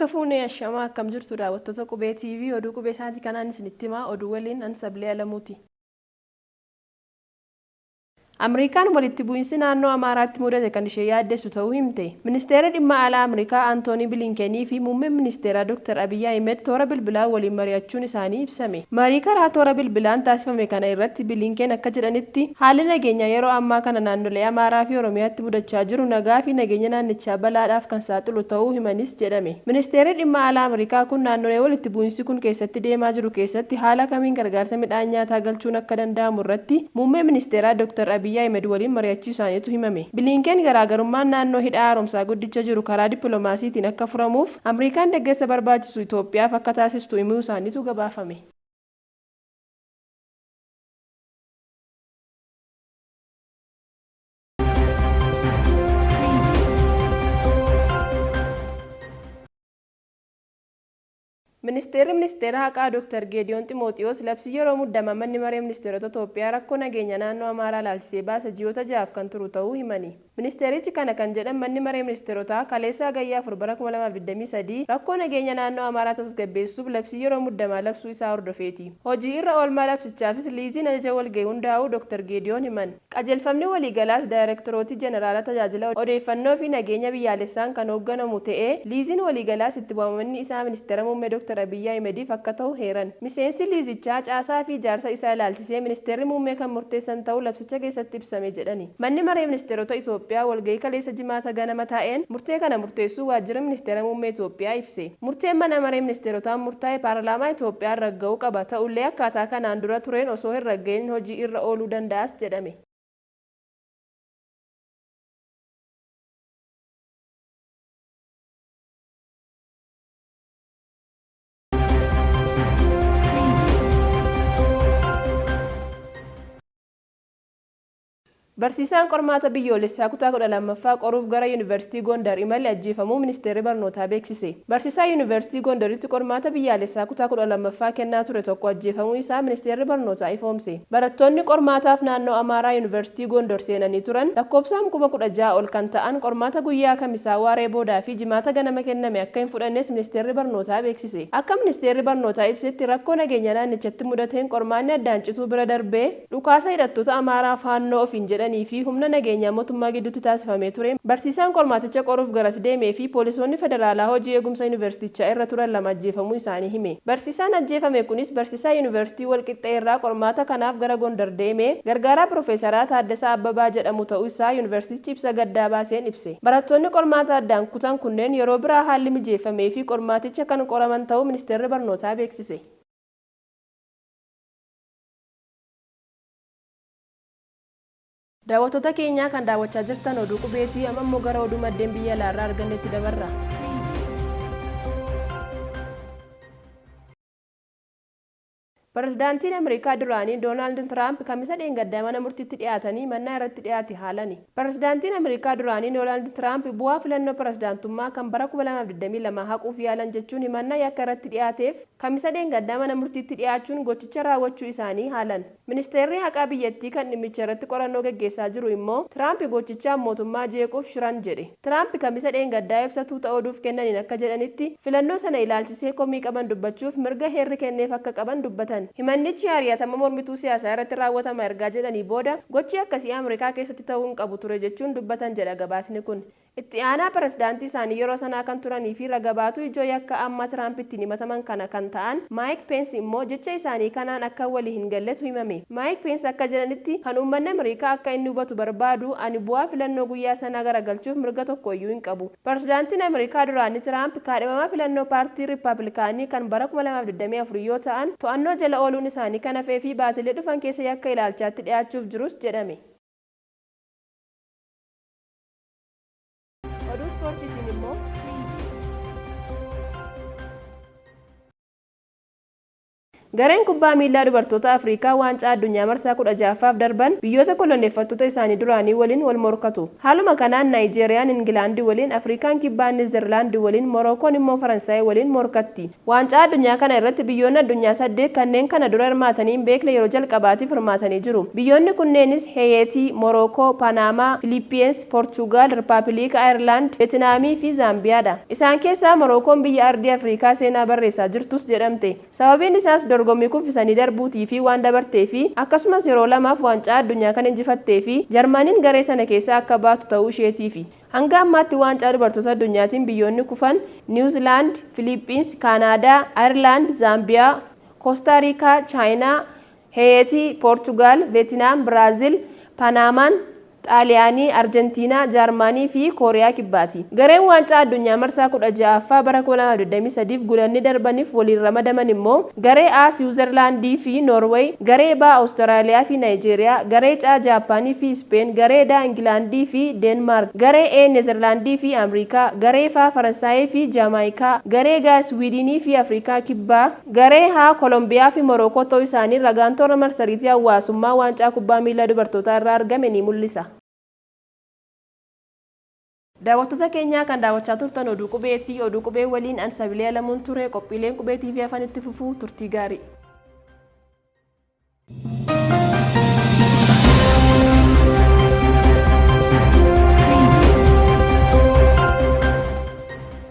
Harka fuunee ashamaa akkam jirtu daawwattoota Qubee TV oduu Qubee isaatii kanaan isinitti himaa oduu waliin an Sablee Alamuuti. Amriikaan walitti bu'insi naannoo Amaaraatti mudate kan ishee yaaddessu ta'uu himte. Ministeerri Dhimma Alaa Amrikaa Antoonii Biliinkeenii fi Muummeen Ministeeraa Dr. Abiy Ahimed toora bilbilaan waliin mari'achuun isaanii ibsame. Marii karaa toora bilbilaan taasifame kana irratti Biliinkeen akka jedhanitti, haalli nageenyaa yeroo ammaa kana naannolee Amaaraa fi Oromiyaatti mudachaa jiru nagaa fi nageenya naannichaa balaadhaaf kan saaxilu ta'uu himanis jedhame. Ministeerri Dhimma Alaa Amrikaa kun naannolee walitti bu'insi kun keessatti deemaa jiru keessatti haala kamiin gargaarsa midhaan nyaataa galchuun akka danda'amu irratti Muummee Ministeeraa Dr. Abiy Ahimed waliin mari'achuu isaaniitu himame. Biliinkeen garaagarummaan naannoo Hidha Haaromsaa Guddicha jiru karaa dippilomaasiitiin akka furamuuf Amriikaan deggersa barbaachisu Itoophiyaaf akka taasistu himuu isaaniitu gabaafame. Ministeerri Ministeera Haqaa Dr. Geediyoon Ximooxiyoos labsii yeroo muddamaa Manni Maree Ministeerota Itoophiyaa rakkoo nageenyaa naannoo Amaaraa ilaalchisee baase ji'oota jahaaf kan turu ta'uu himani. Ministeerichi kana kan jedhan Manni Maree Ministeerotaa kaleessa Hagayya 4 bara 2023 rakkoo nageenya naannoo Amaaraa tasgabbeessuuf labsii yeroo muddamaa labsuu isaa hordofeeti. Hojii irra oolmaa labsichaafis liiziin ajaja walgahii hundaa'uu Dr. Geediyoon himan. Qajeelfamni waliigalaas Daayirektorootii Jeneraala Tajaajila Odeeffannoo fi Nageenya Biyyaalessaan kan hoogganamu ta'ee, liiziin waliigalaas itti waamamanni isaa Ministeera Muummee Dr. Abiyyi Ahimediif akka ta'u heeran. Miseensi liizichaa caasaa fi ijaarsa isaa ilaalchisee Ministeerri Muummee kan murteessan ta'uu labsicha keessatti ibsame jedhani. Manni Maree Ministeerota Itoophiyaa walgahii kaleessa Jimaata ganama taa'een murtee kana murteessuu Waajjirri Ministeera Muummee Itoophiyaa ibse. Murteen Mana Maree Ministeerotaan murtaa'e Paarlaamaa Itoophiyaan ragga'uu qaba, ta'ullee akkaataa kanaan dura tureen osoo hin ragga'in hojii irra ooluu danda'as jedhame. Barsiisaan qormaata biyyoolessaa kutaa 12ffaa qoruuf gara Yuunivarsiitii Gondar imale ajjeefamuu Ministeerri Barnootaa beeksise. Barsiisaa Yuunivarsiitii Gondaritti qormaata biyyaalessaa kutaa 12ffaa kennaa ture tokko ajjeefamuu isaa Ministeerri Barnootaa ifoomse. Barattoonni qormaataaf naannoo Amaaraa Yuunivarsiitii Gondor seenanii turan lakkoofsaan 16,000 ol kan ta'an qormaata guyyaa Kamisaa waaree boodaa fi Jimaata ganama kenname akka hin fudhannes Ministeerri Barnootaa beeksise. Akka Ministeerri Barnootaa ibsetti rakkoo nageenyaa naannichatti mudateen qormaanni addaan cituu bira darbee, Dhukaasa hidhattoota Amaaraa Faannoo ofiin jedhanii fi humna nageenyaa mootummaa gidduutti taasifamee tureen barsiisaan qormaaticha qoruuf garas deemee fi poolisoonni federaalaa hojii eegumsa yuunivarsiitichaa irra turan 2 ajjeefamuu isaanii hime. Barsiisaan ajjeefame kunis barsiisaa Yuunivarsiitii Walqixxee irraa qormaata kanaaf gara Gondar deeme gargaaraa Pirofeesaraa Taaddasaa Abbabaa jedhamu ta'uu isaa yuunivarsiitichi ibsa gaddaa baaseen ibse. Barattoonni qormaata addaan kutan kunneen yeroo biraa haalli mijeeffameefii qormaaticha kan qoraman ta'uu Ministeerri Barnootaa beeksise. Daawwattoota keenyaa kan daawwachaa jirtan oduu qubeetii amma immoo gara oduu maddeen biyya alaarraa argannetti dabarra. Pirezidaantiin Ameerikaa duraanii Doonaald Tiraamp Kamisa dheengaddaa mana murtiitti dhiyaatanii himannaa irratti dhiyaate haalani. Pirezidaantiin Ameerikaa duraanii Doonaald Tiraamp bu'aa filannoo pirezidaantummaa kan bara 2022 haquuf yaalan jechuun himannaa yakka irratti dhiyaateef Kamisa dheengaddaa mana murtiitti dhiyaachuun gochicha raawwachuu isaanii haalan. Ministeerri Haqaa biyyattii kan dhimmicha irratti qorannoo geggeessaa jiru immoo Tiraamp gochichaan mootummaa jeequuf shiran jedhe. Tiraamp Kamisa dheengaddaa ibsa tuuta oduuf kennaniin akka jedhanitti, filannoo sana ilaalchisee komii qaban dubbachuuf mirga heerri kenneef akka qaban dubbatan. Himannichi ari'atama mormituu siyaasaa irratti raawwatama ergaa jedhanii booda, gochi akkasii Amrikaa keessatti ta'uu hin qabu ture jechuun dubbatan jedha gabaasni kun. Itti aanaa pirezidaantii isaanii yeroo sanaa kan turanii fi raga baatuu ijoo yakka amma Tiraamp ittiin himataman kana kan ta'an Maayik Peensi immoo jecha isaanii kanaan akka walii hin galletu himame. Maayik Peensi akka jedhanitti kan uummanni Amerikaa akka inni hubatu barbaadu ani bu'aa filannoo guyyaa sanaa garagalchuuf mirga tokko iyyuu hin qabu. Pirezidaantiin Amerikaa duraanii Tiraamp kaadhimamaa filannoo paartii Rippaablikaanii kan bara 2024 yoo ta'an to'annoo jala ooluun isaanii kan hafee fi baatilee dhufan keessa yakka ilaalchaatti dhiyaachuuf jirus jedhame. Oduu ispoortiitiin immoo Gareen kubbaa miillaa dubartoota Afrikaa waancaa addunyaa marsaa 16ffaaf darban biyyoota koloneeffattoota isaanii duraanii waliin wal morkatu. Haaluma kanaan Naayijeeriyaan Ingilaandi waliin, Afrikaan Kibbaa Neezerlaandi waliin, Morookoon immoo Faransaay waliin morkatti. Waancaa addunyaa kana irratti biyyoonni addunyaa 8 kanneen kana dura hirmaatanii hin beekne yeroo jalqabaatiif hirmaatanii jiru. Biyyoonni kunneenis Heeyetii, Morookoo, Panaamaa, Filiippiyeens, Poorchugaal, Rippaabiliika Ayerlaand, Veetinaamii fi Zaambiyaadha. Isaan keessaa Morookoon biyya ardii Afrikaa seenaa barreessaa jirtus jedhamte. Sababiin isaas dorgommii kuffisanii darbuutii fi waan dabartee fi akkasumas yeroo lamaaf waancaa addunyaa kan injifattee fi Jarmaniin garee sana keessaa akka baatu ta'uu isheetiifi. Hanga ammaatti waancaa dubartoota addunyaatiin biyyoonni kufan Niwuzilaand, Filiippiins, Kaanaadaa, Ayerlaand, Zaambiyaa, Koostaa Riikaa, Chaayinaa, Heeyetii, Poorchugaal, Veetinaam, Biraazil, Panaamaan, Xaaliyaanii, Arjentiinaa, Jaarmaanii fi Kooriyaa Kibbaati. Gareen waancaa addunyaa marsaa 16ffaa bara 2023f gulanni darbaniif waliin ramadaman immoo garee A Siwuzerlaandii fi Noorweey, garee B Awustiraaliyaa fi Naayijeeriyaa, garee C Jaappaanii fi Ispeen, garee D Ingilaandii fi Deenmaark, garee E Neezerlaandii fi Ameerikaa, garee F Faransaayii fi Jaamaayikaa, garee G Siwiidinii fi Afrikaa Kibbaa, garee H Kolombiyaa fi Morookoo ta'uu isaanii ragaan toora marsariitii hawwaasummaa waancaa kubbaa miillaa dubartootaa irraa argame ni mul'isa. Daawwattoota keenyaa kan daawwachaa turtan oduu qubeetii oduu qubee waliin an Sabilee Alamuun ture. Qophiileen Qubee TV hafan itti fufuu. Turtii gaarii.